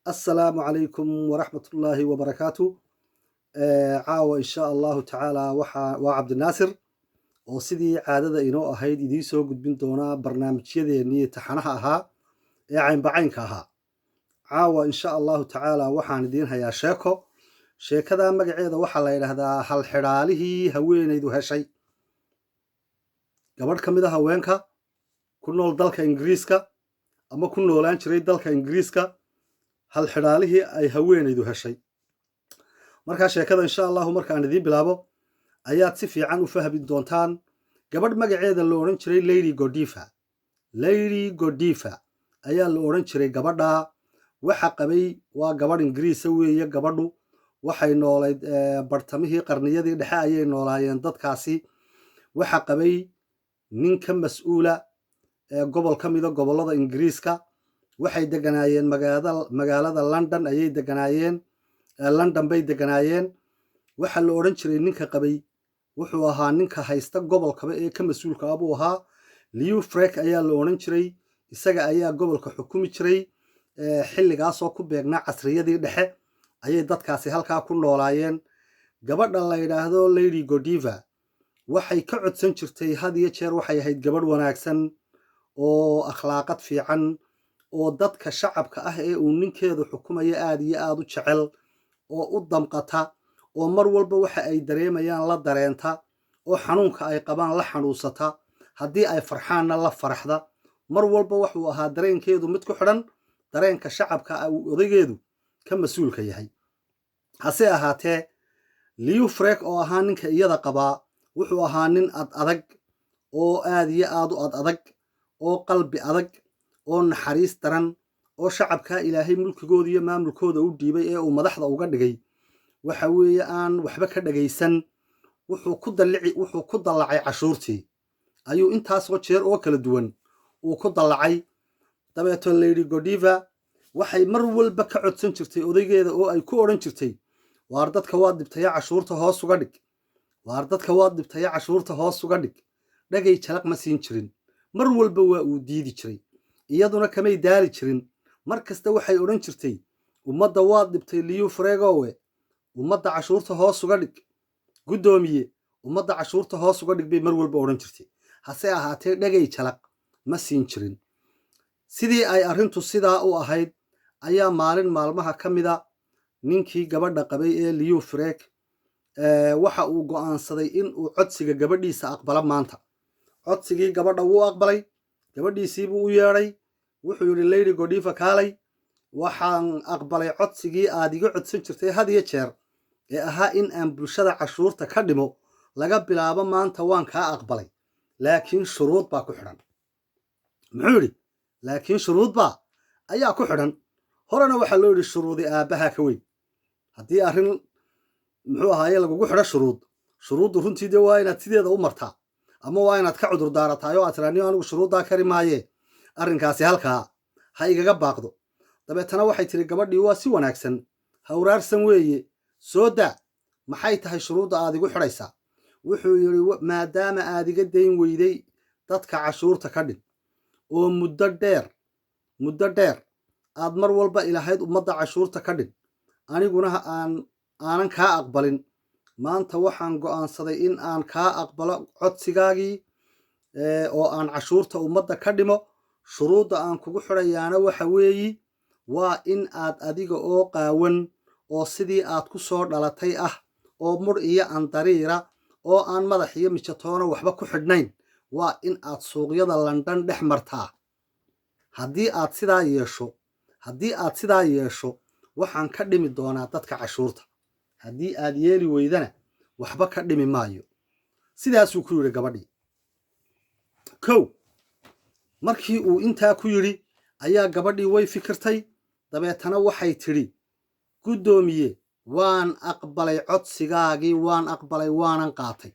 Assalaamu calaykum waraxmatullaahi wabarakaatu. Caawa insha Allahu tacaala waxa waa Cabdinaasir oo sidii caadada inoo ahayd idiin soo gudbin doonaa barnaamijyadeennii taxanaha ahaa ee caynbacaynka ahaa. Caawa insha Allahu tacaala waxaan idiin hayaa sheeko. Sheekada magaceeda waxaa la yidhaahdaa Halxidhaalihii Haweenaydu Heshay. Gabadh ka mid a haweenka ku nool dalka Ingiriiska ama ku noolaan jiray dalka Ingiriiska, halxidhaalihii ay haweenaydu heshay. Markaa sheekada insha Allahu markaan idiin bilaabo ayaad si fiican u fahmi doontaan. Gabadh magaceeda la odhan jiray Lady Godiva, Lady Godiva ayaa la odhan jiray gabadha. Waxa qabay, waa gabadh Ingiriisa weeye gabadhu. Waxay noolayd bartamihii qarniyadii dhexe ayay noolaayeen dadkaasi. Waxa qabay nin ka mas-uula gobol ka mida gobollada Ingiriiska. Waxay deganaayeen magaalada London ayay deganaayeen, London bay deganaayeen. Waxaa la odhan jiray ninka qabay wuxuu ahaa ninka haysta gobolkaba ee ka mas-uulka ah buu ahaa. Leofric ayaa la odhan jiray. Isaga ayaa gobolka xukumi jiray. Xilligaasoo ku beegnaa casriyadii dhexe ayay dadkaasi halkaa ku noolaayeen. Gabadha la yidhaahdo Lady Godiva waxay ka codsan jirtay had iyo jeer, waxay ahayd gabadh wanaagsan oo akhlaaqad fiican oo dadka shacabka ah ee uu ninkeedu xukumayo aad iyo aad u jecel oo u damqata oo mar walba waxa ay dareemayaan la dareenta oo xanuunka ay qabaan la xanuunsata, haddii ay farxaanna la faraxda. Mar walba wuxuu ahaa dareenkeedu mid ku xidhan dareenka shacabka uu odaygeedu ka mas-uulka yahay. Hase ahaatee, Leofric oo ahaa ninka iyada qabaa wuxuu ahaa nin ad adag oo aad iyo aad u ad adag oo qalbi adag oo naxariis daran oo shacabkaa Ilaahay mulkigooda iyo maamulkooda u dhiibay ee uu madaxda uga dhigay waxa weeye aan waxba ka dhagaysan. Wuxuu ku dallacay cashuurtii ayuu intaasoo jeer oo kala duwan uu ku dallacay. Dabeeto Lady Godiva waxay mar walba ka codsan jirtay odaygeeda oo ay ku odhan jirtay: "Waar dadka waad dhibtaya, cashuurta hoos uga dhig. Waar dadka waad dhibtaya, cashuurta hoos uga dhig." Dhagay jalaq ma siin jirin, mar walba waa uu diidi jiray. Iyaduna kamay daali jirin. Mar kasta waxay odhan jirtay: "Ummadda waad dhibtay, Leofricowe, ummadda cashuurta hoos uga dhig. Guddoomiye, ummadda cashuurta hoos uga dhig," bay mar walba odhan jirtay. Hase ahaatee, dhagay jalaq ma siin jirin. Sidii ay arrintu sidaa u ahayd ayaa maalin maalmaha ka mida ninkii gabadha qabay ee Leofric waxa uu go'aansaday in uu codsiga gabadhiisa aqbalo maanta. Codsigii gabadha wuu aqbalay. Gabadhiisii buu u yeedhay. Wuxuu yidhi: "Lady Godiva, kaalay. Waxaan aqbalay codsigii aad iga codsan jirtay had iyo jeer ee ahaa in aan bulshada cashuurta ka dhimo. Laga bilaabo maanta waan kaa aqbalay, laakiin shuruud baa ku xidhan." Muxuu yidhi? "Laakiin shuruud baa ayaa ku xidhan." Horena waxaa loo yidhi: "Shuruudi aabbaha ka weyn." Haddii arrin, muxuu ahaaye, lagugu xidho shuruud, shuruuddu runtii dee waa inaad sideeda u martaa ama waa inaad ka cudur daarataay oo aad tiraa: "Niyo, anigu shuruuddaa kari maaye, arrinkaasi halkaa ha igaga baaqdo." Dabeetana waxay tiri gabadhii: "Waa si wanaagsan, hawraarsan weeye, soo daa. Maxay tahay shuruudda aad igu xidhaysaa?" Wuxuu yidhi: "Maadaama aad iga dayn weyday dadka cashuurta ka dhig oo muddo dheer, muddo dheer aad mar walba ilahayd ummadda cashuurta ka dhig, aniguna aanan kaa aqbalin, maanta waxaan go'aansaday in aan kaa aqbalo codsigaagii oo aan cashuurta ummadda ka dhimo. Shuruudda aan kugu xidhayaana waxa weeyi waa in aad adiga oo qaawan oo sidii aad ku soo dhalatay ah oo mudh iyo andariira oo aan madax iyo mijatoona waxba ku xidhnayn waa in aad suuqyada London dhex martaa. Haddii aad sidaa yeesho, haddii aad sidaa yeesho, waxaan ka dhimi doonaa dadka cashuurta. Haddii aad yeeli weydana, waxba ka dhimi maayo." Sidaasuu ku yidhi gabadhii. Kow, markii uu intaa ku yidhi ayaa gabadhii way fikirtay. Dabeetana waxay tidhi: "Guddoomiye, waan aqbalay codsigaagii, waan aqbalay, waanan qaatay,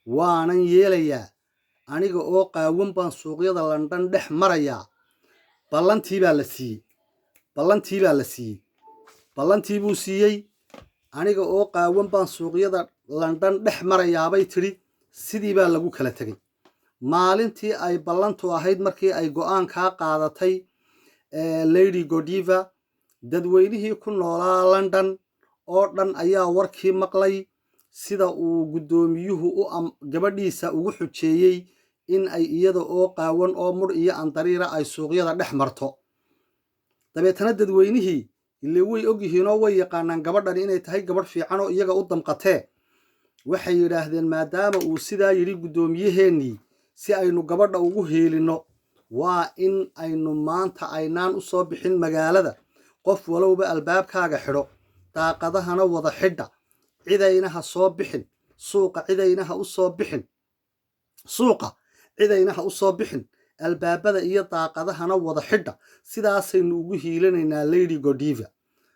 waanan yeelayaa. Aniga oo qaawan baan suuqyada London dhex marayaa." Ballantii baa la siiyey, ballantii baa la siiyey, ballantii buu siiyey. "Aniga oo qaawan baan suuqyada London dhex marayaabay tidhi. Sidii baa lagu kala tegey. Maalintii ay ballantu ahayd, markii ay go'aankaa qaadatay Lady Godiva, Dadweynihii ku noolaa London oo dhan ayaa warkii maqlay, sida uu guddoomiyuhu u gabadhiisa ugu xujeeyey in ay iyada oo qaawan oo mudh iyo andariira ay suuqyada dhex marto. Dabeetana dadweynihii ile way og yihiinoo way yaqaanaan gabadhan inay tahay gabadh fiican oo iyaga u damqatee. Waxay yidhaahdeen, maadaama uu sidaa yidhi guddoomiyaheennii, si aynu gabadha ugu hiilinno waa in aynu maanta aynaan u soo bixin magaalada. Qof walowba albaabkaaga xidho, daaqadahana wada xidha, cidayna ha soo bixin suuqa, cidayna ha u soo bixin suuqa, cidayna ha u soo bixin, albaabada iyo daaqadahana wada xidha. Sidaasaynu ugu hiilinaynaa Lady Godiva.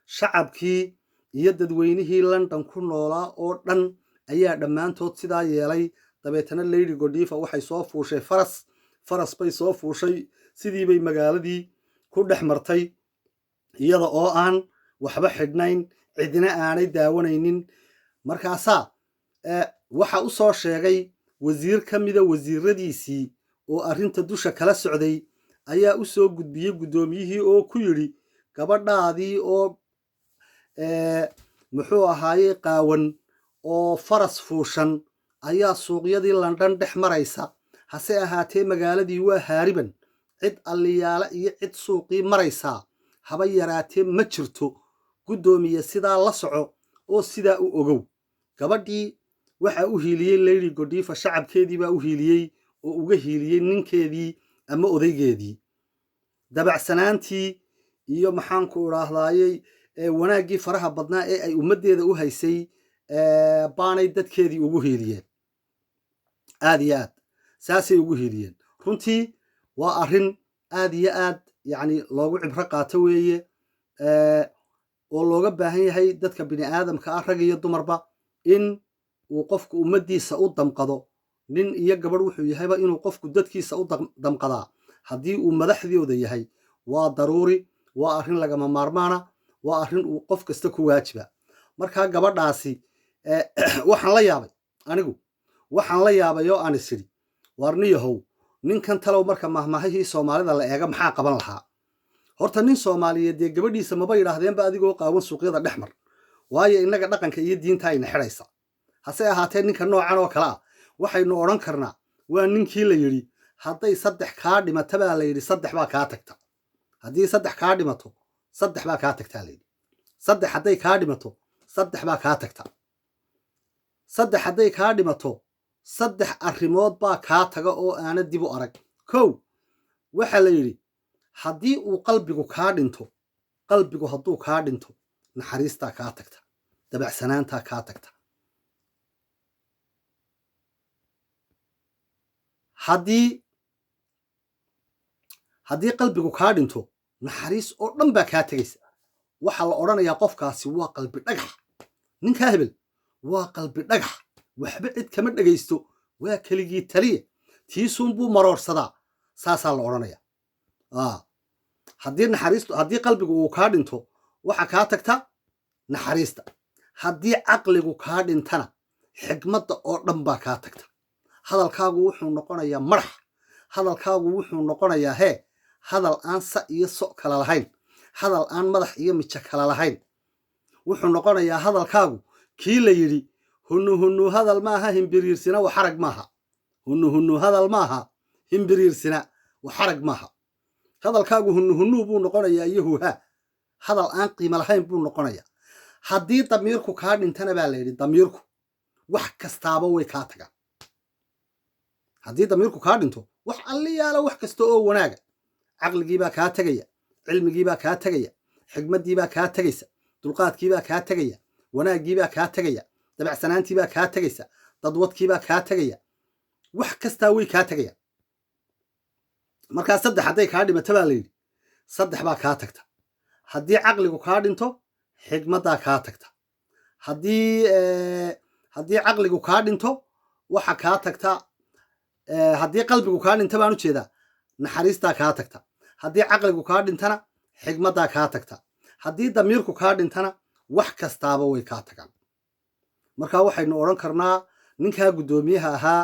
Shacabkii iyo dadweynihii London ku noolaa oo dhan ayaa dhammaantood sidaa yeelay. Dabeetana Lady Godiva waxay soo fuushay faras, faras bay soo fuushay. Sidii bay magaaladii ku dhex martay iyada oo aan waxba xidhnayn, cidina aanay daawanaynin. Markaasaa waxa u soo sheegay wasiir ka mida wasiiradiisii oo arrinta dusha kala socday ayaa u soo gudbiyey guddoomiyihii oo ku yidhi, gabadhaadii oo muxuu ahaayey qaawan oo faras fuushan ayaa suuqyadii London dhex maraysa. Hase ahaatee magaaladii waa haariban, cid alliyaale iyo cid suuqii maraysaa haba yaraatee ma jirto. Guddoomiye, sidaa la soco oo sidaa u ogow. Gabadhii waxaa u hiiliyey Lady Godiva, shacabkeedii baa u hiiliyey oo uga hiiliyey ninkeedii ama odaygeedii. Dabacsanaantii iyo, maxaanku idhaahdaayey, wanaaggii faraha badnaa ee ay ummaddeeda u haysay baanay dadkeedii ugu hiiliyeen. Aad iyo aad saasay ugu hiiliyeen. Runtii waa arrin aad iyo aad yacni loogu cibro qaato weeye, oo looga baahan yahay dadka bini aadamka ah, rag iyo dumarba, in uu qofku ummaddiisa u damqado. Nin iyo gabadh wuxuu yahayba, inuu qofku dadkiisa u damqadaa haddii uu madaxdooda yahay waa daruuri, waa arrin lagama maarmaana, waa arrin uu qof kasta ku waajiba. Markaa gabadhaasi waxaan la yaabay, anigu waxaan la yaabay oo aan is idhi, waarniyahow, ninkan talow marka mahmahihii Soomaalida la eega maxaa qaban lahaa? Horta nin Soomaaliyeed dee gabadhiisa maba yidhaahdeenba adigoo qaawan suuqyada dhex mar, waayo innaga dhaqanka iyo diinta ayna xidhaysa. Hase ahaatee ninka noocan oo kale ah waxaynu odhan karnaa waa ninkii la yidhi, hadday saddex kaa dhimata baa la yidhi, saddex baa kaa tagta. Haddii saddex kaa dhimato, saddex baa kaa tagtaa la yidhi. Saddex hadday kaa dhimato, saddex baa kaa tagta. Saddex hadday kaa dhimato, saddex arrimood baa kaa taga oo aana dib u arag. Kow, waxaa la yidhi, haddii uu qalbigu kaa dhinto, qalbigu hadduu kaa dhinto, naxariistaa kaa tagta, dabacsanaantaa kaa tagta. Haddii qalbigu kaa dhinto, naxariis oo dhan baa kaa tegaysa. Waxaa la odhanayaa qofkaasi waa qalbi dhagax, ninkaa hebel waa qalbi dhagax, waxba cid kama dhegaysto, waa keligii taliye, tiisuunbuu maroorsadaa, saasaa la odhanayaa. Haddii naxariistu, haddii qalbigu uu kaa dhinto, waxa kaa tagta naxariista. Haddii caqligu kaa dhintana, xikmadda oo dhan baa kaa tagta. Hadalkaagu wuxuu noqonayaa madax, hadalkaagu wuxuu noqonayaa hee hadal aan sa iyo so kala lahayn, hadal aan madax iyo mijo kala lahayn. Wuxuu noqonayaa hadalkaagu kii la yidhi, hunu hunu hadal maaha, himbiriirsina waxarag maaha. Hunu hunu hadal maaha, himbiriirsina waxarag maaha. Hadalkaagu hunu hunuu buu noqonayaa iyo huhaa, hadal aan qiimo lahayn buu noqonayaa. Haddii damiirku kaa dhintana baa la yidhi, damiirku wax kastaaba way kaa tagaan. Haddii damiirku kaa dhinto, wax alliyaala wax kasta oo wanaaga, caqligiibaa kaa tegaya, cilmigiibaa kaa tegaya, xigmaddiibaa kaa tegaysa, dulqaadkiibaa kaa tegaya, wanaaggiibaa kaa tegaya, dabacsanaantiibaa kaa tegaysa, dadwadkiibaa kaa tegaya, wax kastaa way kaa tegaya. Markaa saddex hadday kaa dhimato baa la yidhi, saddex baa kaa tagta. Haddii caqligu kaa dhinto, xigmaddaa kaa tagta. Haddii caqligu kaa dhinto, waxa kaa tagta, haddii qalbigu kaa dhinto baan u jeedaa, naxariistaa kaa tagta. Haddii caqligu kaa dhintana, xigmaddaa kaa tagta. Haddii damiirku kaa dhintana, wax kastaaba way kaa tagaan. Marka waxaynu odhan karnaa ninkaa guddoomiyaha ahaa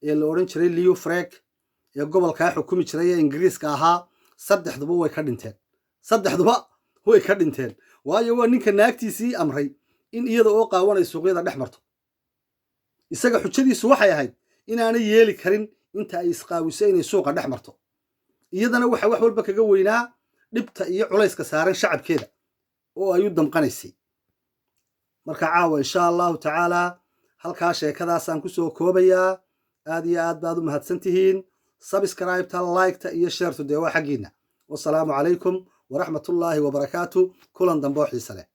ee la odhan jiray Leo Frek ee gobolkaa xukumi jiray ee Ingiriiska ahaa, saddexduba way ka dhinteen, saddexduba Way ka dhinteen, waayo waa ninka naagtiisii amray in iyada oo qaawan ay suuqyada dhex marto. Isaga xujadiisu waxay ahayd inaanay yeeli karin inta ay isqaawiso inay suuqa dhex marto. Iyadana waxa wax walba kaga weynaa dhibta iyo culayska saaran shacabkeeda oo ay u damqanaysay. Marka caawa, insha Allahu tacaalaa, halkaa sheekadaasaan ku soo koobayaa. Aad iyo aad baad u mahadsan tihiin. Subscribe-ta, like-ta iyo share-tu dee waa xaggiinna. Wasalaamu calaykum waraxmatullaahi wabarakaatu. Kulan dambe oo xiise leh.